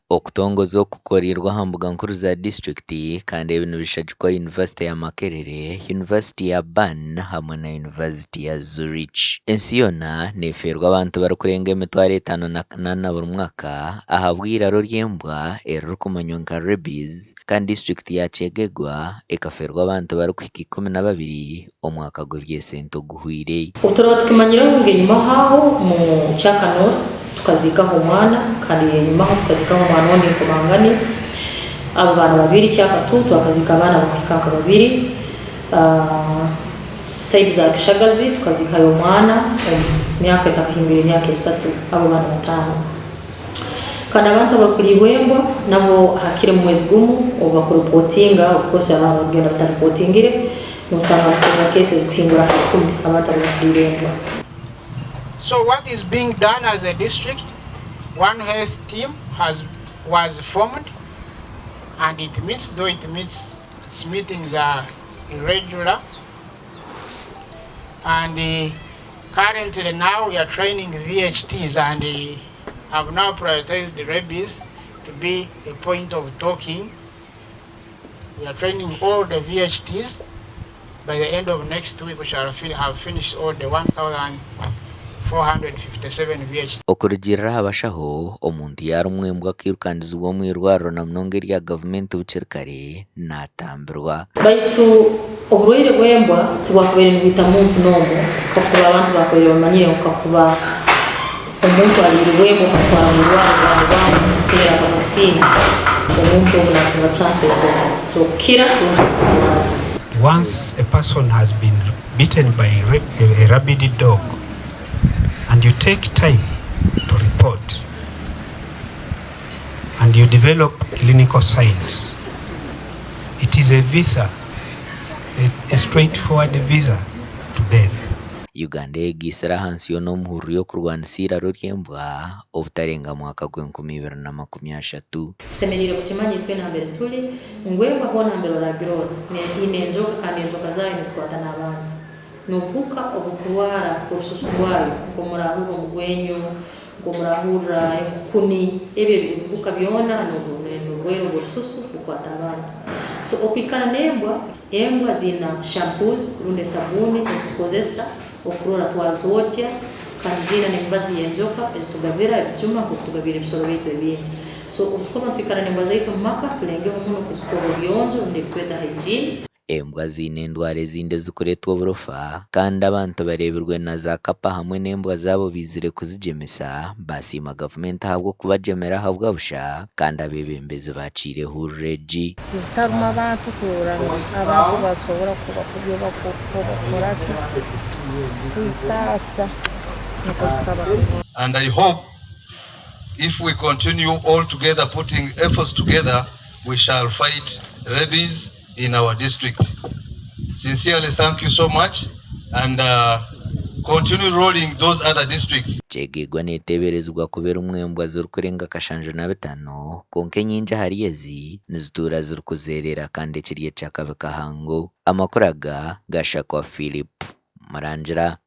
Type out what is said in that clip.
Okutongoza oku kukoreirwe aha mbuga nkuru za disiturikiti kandi ebi nibishagikwa yunivasite ya Makerere, yunivasite ya Bern hamwe na yunivasite ya Zurich. Ensi yoona neefeerwa abantu barikurenga emitwaro etaano na kanaana buri mwaka ahabw'eiraro ry'embwa eririkumanywa nka Rabies kandi disiturikiti ya Kyegegwa ekafeerwa abantu barikuhika 12 omwaka gw'eby'esente oguhweire. Obu turaba tukimanyireho ngu enyimaho aho omu Kyaka North tukaziikaho omwana kandi enyimaho tukaziikaho omwana ondi Nkomangani, abo baana babiri, Kyaka tu twakaziika abaana bakuhika nka babiri, side za Kishagazi tukaziikayo omwana omu myaka etakahingwire emyaka esatu, abo baana bataano. Kandi abantu abakuriibwe embwa nabo hakire mu mwezi gumu obu bakureportinga, of course hariho abakugenda batareportingire, nosanga nitutunga cases kuhingura aha ikumi abantu abakuriire embwa. So what is being done as a district, one health team has was formed and it meets though it meets its meetings are irregular and uh, currently now we are training VHTs and uh, have now prioritized rabies to be a point of talking. We are training all the VHTs. By the end of next week, we shall have finished all the 1,457 VHTs. Okurugiirira aha bashaho, omuntu yaarumwa embwa akairukanizibwa omu irwariro na munonga erya gavumenti bukiri kare, naatambirwa. Baitu oburwaire bw'embwa tibwakubaire nibwita muntu n'omu kakuba abantu baakubaire bamanyire ngu kakuba omuntu ariirwe embwa okamutwara omu irwariro bwangu bwangu bakamuteera aka vaccine, omuntu ogu naatunga chance z'okukira rundi z'okuhurura. Once a person has been bitten by a rabid dog and you take time to report and you develop clinical signs, it is a visa, a, a straightforward visa to death. Uganda eyegaitsire ahansi yoona omuhururu y'okurwanisa eiraro ry'embwa obutarenga mwaka gw'enkumi ibiri na makumi ashatu. Tusemeriire kukimanya itwe nambere tuli ngu embwa hoona nambere oragirora ine enjoka kandi enjoka zaayo nizikwata n'abantu. N'obuhuka obukurwara orususu rwayo nk'omurahurra omugwenyo, nk'omurahurra enkukuni, ebyo ebihuka byona n'oburwaire obw'orususu bukwata abantu. So okwikara n'embwa, embwa ziina shampoos rundi esabuuni ezitukozesa okurora twazogya kandi ziina n'emibazi y'enjoka ezitugabira ebijuma nk'oku tugabiire ebisoro byaitu ebindi. So obutukuba nitwikara n'embwa zaitu omu maka tulengeho muno kuzikora obuyonjo rundi ekitweta hygiene. Embwa ziine endwara ezindi ezirikureetwa oburofa kandi abantu bareebirwe na za kapa hamwe n'embwa zaabo baizire kuzigyemesa baasiima gavumenti ahabw'okubagyemera ahabwa busha kandi abeebembezi baakiire ehururu egi. Zitaruma abantu kurora ngu abantu basobora kuba kubi oba kukora ki, kuzitaasa nukwo zitaba kubi. And I hope if we continue all together putting efforts together we shall fight rabies in our district. Sincerely thank you so much and uh, continue rolling those other districts. Kyegegwa neeteeberezibwa kuba erimu embwa zirikurenga kashanju na bitaano kwonka enyingi ahari ezi nizituura zirikuzeerera kandi ekiri eky'akabi kahango. Amakuru aga gashakwa Philip Murangira.